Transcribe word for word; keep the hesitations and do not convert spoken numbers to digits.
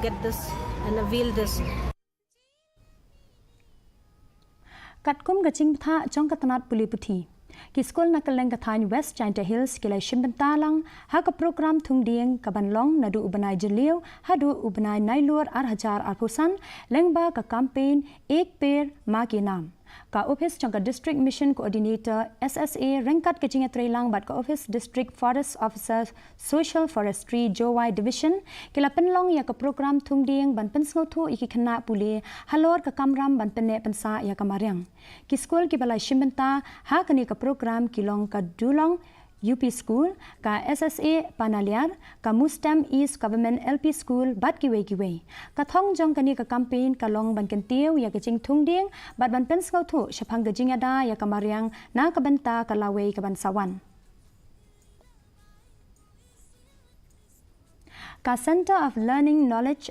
get this and avail this. Katkum ka jingbthah jong ka tnat pule puthi, ki skul na kylleng ka thaiñ West Jaintia Hills ki la shim bynta lang ha ka program thung dieng ka ban long naduh u bnai Jylliew haduh u bnai Nailur ar hajar arphew san, lyngba ka campaign Ek Ped Maa Ke Naam. Ka ophis jong ka District Mission Coordinator, S S A, ryngkat ka jingïatreilang bad ka ophis District Forest Officer, Social Forestry, Jowai Division, ki la pynlong ïa ka program thung dieng ban pynsngewthuh ïa ki khynnah pule halor ka kamram ban pynneh pynsah ïa ka mariang. Ki skul kiba la shim bynta ha kane ka program ki long ka Dulong U P School, ka S S A Panaliar, ka Mustem East Government L P School bad kiwei kiwei. Ka thong jong kane ka campaign ka long ban kyntiew ïa ka jingthung dieng bad ban pynsngewthuh shaphang ka jingïada ïa ka mariang na ka bynta ka lawei ka ban sa wan. Ka Centre of Learning, Knowledge